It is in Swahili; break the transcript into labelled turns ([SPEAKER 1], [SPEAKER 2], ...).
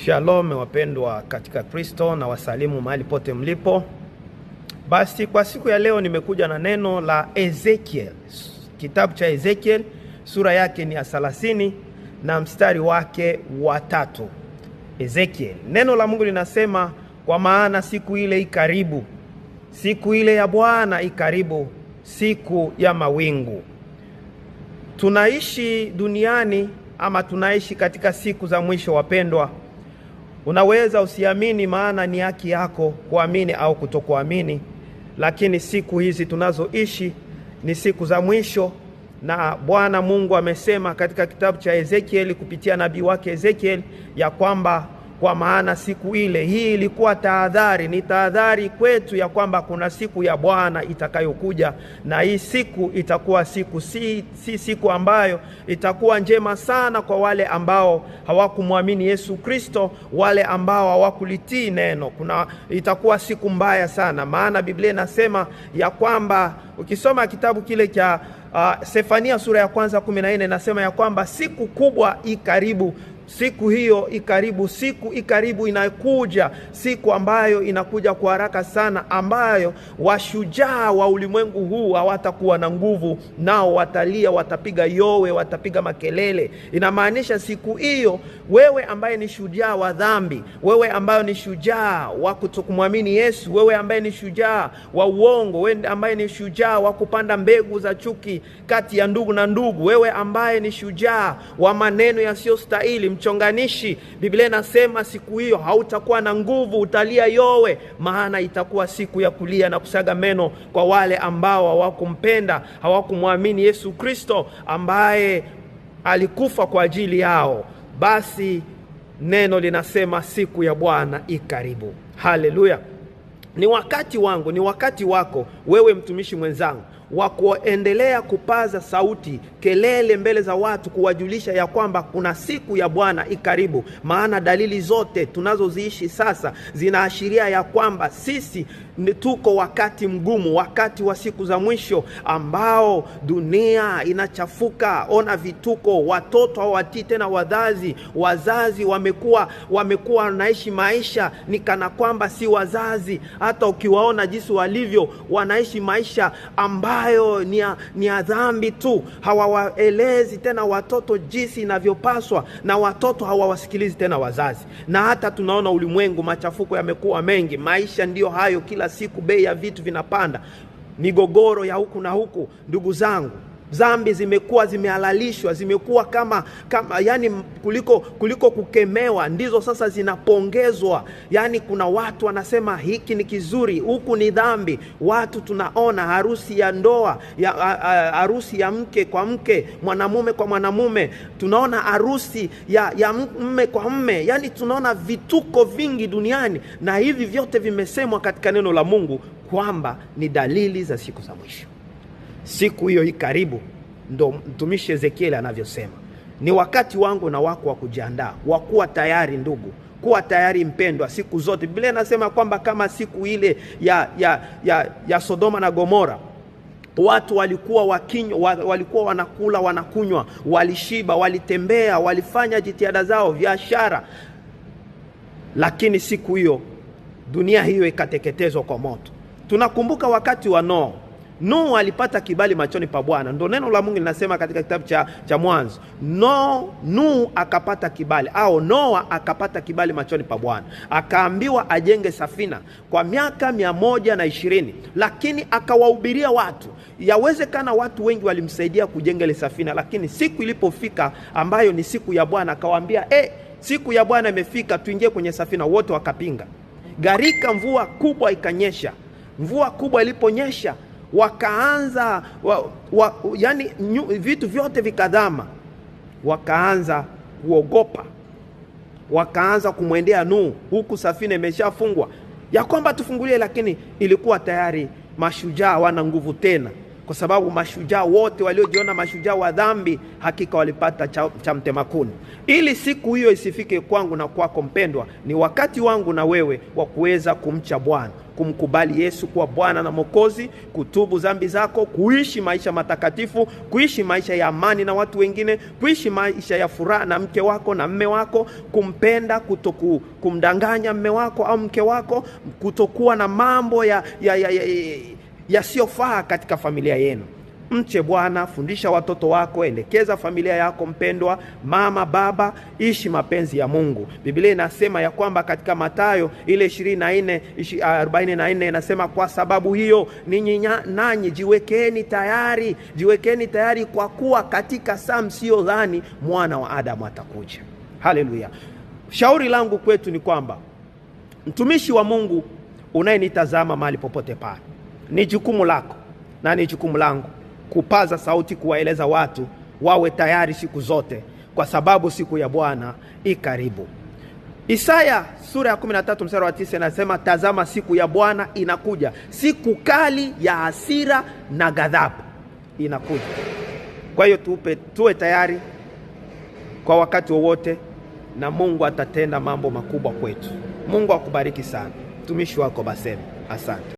[SPEAKER 1] Shalom wapendwa katika Kristo, na wasalimu mahali pote mlipo. Basi kwa siku ya leo nimekuja na neno la Ezekiel. Kitabu cha Ezekiel sura yake ni ya 30 na mstari wake wa 3. Ezekiel, neno la Mungu linasema, kwa maana siku ile ikaribu, siku ile ya Bwana ikaribu, siku ya mawingu. Tunaishi duniani ama tunaishi katika siku za mwisho wapendwa. Unaweza usiamini, maana ni haki yako kuamini au kutokuamini, lakini siku hizi tunazoishi ni siku za mwisho, na Bwana Mungu amesema katika kitabu cha Ezekiel kupitia nabii wake Ezekiel ya kwamba kwa maana siku ile, hii ilikuwa tahadhari, ni tahadhari kwetu ya kwamba kuna siku ya Bwana itakayokuja, na hii siku itakuwa siku si siku ambayo itakuwa njema sana kwa wale ambao hawakumwamini Yesu Kristo, wale ambao hawakulitii neno. Kuna itakuwa siku mbaya sana, maana Biblia inasema ya kwamba ukisoma kitabu kile cha Sefania sura ya kwanza 14 inasema ya kwamba siku kubwa ikaribu, siku hiyo ikaribu, siku ikaribu inakuja, siku ambayo inakuja kwa haraka sana, ambayo washujaa wa ulimwengu huu hawatakuwa na nguvu, nao watalia, watapiga yowe, watapiga makelele. Inamaanisha siku hiyo, wewe ambaye ni shujaa wa dhambi, wewe ambaye ni shujaa wa kutokumwamini Yesu, wewe ambaye ni shujaa wa uongo, wewe ambaye ni shujaa wa kupanda mbegu za chuki kati ya ndugu na ndugu, wewe ambaye ni shujaa wa maneno yasiyostahili, mchonganishi, Biblia inasema siku hiyo hautakuwa na nguvu, utalia yowe, maana itakuwa siku ya kulia na kusaga meno kwa wale ambao hawakumpenda, hawakumwamini Yesu Kristo ambaye alikufa kwa ajili yao. Basi neno linasema siku ya Bwana ikaribu. Haleluya. Ni wakati wangu, ni wakati wako wewe mtumishi mwenzangu wa kuendelea kupaza sauti, kelele mbele za watu, kuwajulisha ya kwamba kuna siku ya Bwana ikaribu. Maana dalili zote tunazoziishi sasa zinaashiria ya kwamba sisi tuko wakati mgumu, wakati wa siku za mwisho ambao dunia inachafuka. Ona vituko, watoto hawatii tena wazazi, wazazi wamekuwa wanaishi maisha ni kana kwamba si wazazi. Hata ukiwaona jinsi walivyo, wanaishi maisha ambayo ni ya dhambi tu. Hawawaelezi tena watoto jinsi inavyopaswa, na watoto hawawasikilizi tena wazazi. Na hata tunaona ulimwengu machafuko yamekuwa mengi, maisha ndiyo hayo, kila siku bei ya vitu vinapanda, migogoro ya huku na huku. Ndugu zangu, dhambi zimekuwa zimehalalishwa, zimekuwa kama yani kuliko kukemewa, ndizo sasa zinapongezwa. Yani kuna watu wanasema hiki ni kizuri, huku ni dhambi. Watu tunaona harusi ya ndoa, harusi ya mke kwa mke, mwanamume kwa mwanamume, tunaona harusi ya mme kwa mme. Yani tunaona vituko vingi duniani, na hivi vyote vimesemwa katika neno la Mungu kwamba ni dalili za siku za mwisho. Siku hiyo ikaribu, ndo mtumishi Ezekiel anavyosema. Ni wakati wangu na wako wa kujiandaa, wa kuwa tayari ndugu, kuwa tayari mpendwa siku zote. Biblia inasema kwamba kama siku ile ya Sodoma na Gomora, watu walikuwa wakinywa, walikuwa wanakula, wanakunywa, walishiba, walitembea, walifanya jitihada zao, biashara, lakini siku hiyo dunia hiyo ikateketezwa kwa moto. Tunakumbuka wakati wa Noa. Nuhu alipata kibali machoni pa Bwana. Ndio neno la Mungu linasema katika kitabu cha Mwanzo. Nuhu akapata kibali, au Noa akapata kibali machoni pa Bwana. Akaambiwa ajenge safina kwa miaka 120, lakini akawahubiria watu. Yawezekana watu wengi walimsaidia kujenga ile safina, lakini siku ilipofika ambayo ni siku ya Bwana, akawaambia, siku ya Bwana imefika, tuingie kwenye safina. Wote wakapinga. Gharika, mvua kubwa ikanyesha. Mvua kubwa iliponyesha, wakaanza yani vitu vyote vikadhama. Wakaanza kuogopa, wakaanza kumwendea Nuhu, huku safina imeshafungwa, ya kwamba tufungulie, lakini ilikuwa tayari mashujaa wana nguvu tena, kwa sababu mashujaa wote waliojiona mashujaa wa dhambi hakika walipata cha mtemakuni. Ili siku hiyo isifike kwangu na kwako mpendwa, ni wakati wangu na wewe wa kuweza kumcha Bwana, Kumkubali Yesu kuwa Bwana na Mwokozi, kutubu dhambi zako, kuishi maisha matakatifu, kuishi maisha ya amani na watu wengine, kuishi maisha ya furaha na mke wako na mme wako, kumpenda, kumdanganya mme wako au mke wako, kutokuwa na mambo yasiyofaa katika familia yenu. Mche Bwana, fundisha watoto wako, elekeza familia yako mpendwa, mama, baba, ishi mapenzi ya Mungu. Biblia inasema ya kwamba katika Mathayo ile 24:44 inasema, kwa sababu hiyo ninyi nanyi jiwekeni tayari, jiwekeni tayari, kwa kuwa katika saa msiyodhani mwana wa Adamu atakuja. Haleluya. Shauri langu kwetu ni kwamba mtumishi wa Mungu unayenitazama mahali popote pale, ni jukumu lako na ni jukumu langu kupaza sauti, kuwaeleza watu wawe tayari siku zote, kwa sababu siku ya Bwana i karibu. Isaya sura ya 13 mstari wa 9 inasema, tazama siku ya Bwana inakuja, siku kali ya hasira na ghadhabu inakuja. Kwa hiyo tuwe tayari kwa wakati wowote, na Mungu atatenda mambo makubwa kwetu. Mungu akubariki sana. Mtumishi wako Baseme, asante.